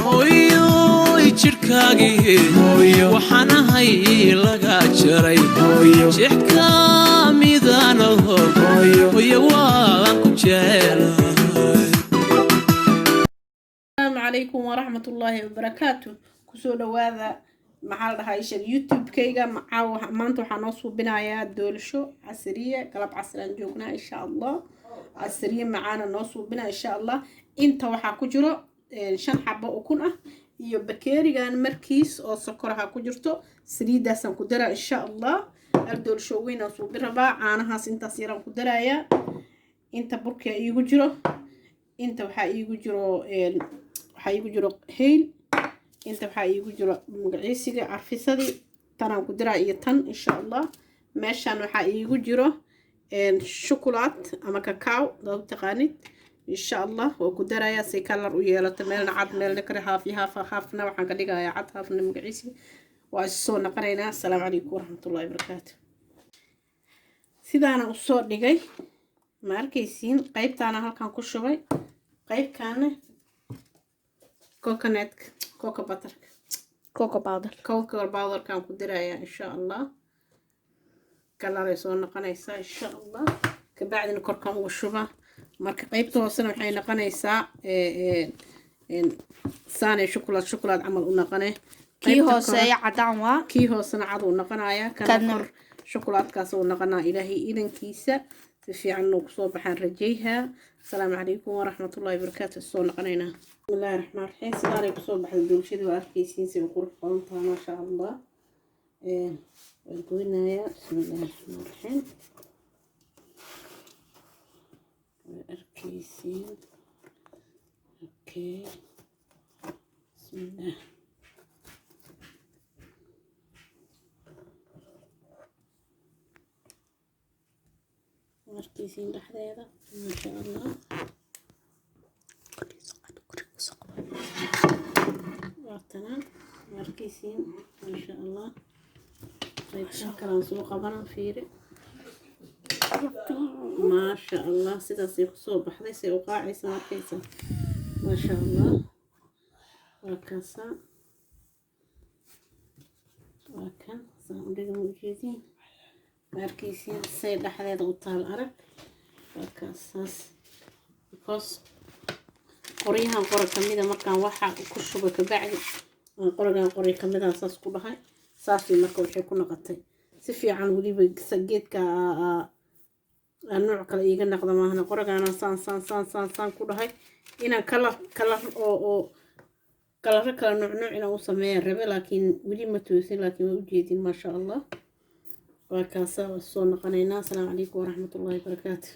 Hooyoy, jidhkaagii waxaan ahay laga jaray jeex ka midanaho. Hooyo, waan ku jecelahay. Asalaamu calaykum waraxmatullaahi wabarakaatu. Kusoo dhawaada, maxaa la dhahaa, isha YouTube-kayga. Caawa maanta waxaa noo suubinayaa doolasho casriye. Galab casraan joognaa, insha Allah. Casriye macaana noo suubinaa, insha Allah. Inta waxaa ku jiro shan xabo ukun ah iyo bakeerigan markiis oo sokoraha ku jirto. Saliidaasaan ku daraa, insha Allah. Hal doolasho weynaan suubin rabaa. Caanahaas intaas yaraan ku darayaa. Inta burka iigu jiro, inta waxaa iigu jiro hayl, inta waxaa iigu jiro magaciisiga carfisadii. Tanaan ku diraa iyo tan, insha Allah. Meeshan waxaa iigu jiro shukulaad ama cacao dad taqaanid, insha Allah. Waa ku darayaa si color u yeelato, meelna cad, meelna kale half iyo half. Halfna waxaan ka dhigayaa cad, halfna magaciisi. Waa isu soo naqanaynaa. Asalaamu calaykum waraxmatullahi wabarakaatu. Sidaana usoo dhigay, ma arkaysiin? Qaybtaana halkan ku shubay, qaybkaana coconut, cocoa butterka. Cocoa powder. Cocoa powderkaan ku dirayaa, insha Allah. Coloray soo noqonaysaa, insha Allah. Kabacdina korkaan uga shubaa. Marka qaybta hoosena waxay noqonaysaa saanay shukulaad shukulaad camal u noqone. Kii hooseeya cadaan waa. Kii hoosena cad uu noqonayaa, kana kor shukulaadkaas uu noqonaa. Ilaahay idankiisa si fiican nuu kusoo baxaan rajayha. Asalaamu calaykum waraxmatullahi wabarakaatu. Soo noqonaynaa. Bismillahi raxmaan raxiim. Sidaanay kusoo baxday doolshadii. Waa arkaysiin say u qurux badan tahay, maasha Allah. Waan goynayaa. Bismillahi raxmaan raxiim. Waa arkaysiin. Okay, bismillah. Arkaysiin dhexdeeda, maasha Allah. Waatana, arkaysiin, maasha Allah. Qaybtan kalaan soo qabana, fiiri, maasha Allah. Sidaasay kusoo baxday, say u qaacaysa, markaysa, maasha Allah. Waa kaasaa, waa kan saan u dhiga. Ma ujeediin? Ma arkaysiin say dhexdeeda u taal? Arag, waa kaasaas. Because qoryahan qora kamida markaan waxa ku shuba, kabacdi aan qorigan qori kamida saas ku dhahay, saasay marka waxay ku noqotay si fiican. Weliba geedka nooc kale iiga naqda maahna. Qorigaana saan saan saan saan saan ku dhahay inaan color color oo coloro kala nooc nooc inaan u sameeyaan rabe, laakiin weli ma toosin. Laakiin waa ujeedin, maasha Allah. Waa kaasa. Waa soo noqonaynaa. Asalaamu calaykum waraxmatullahi wabarakaatu.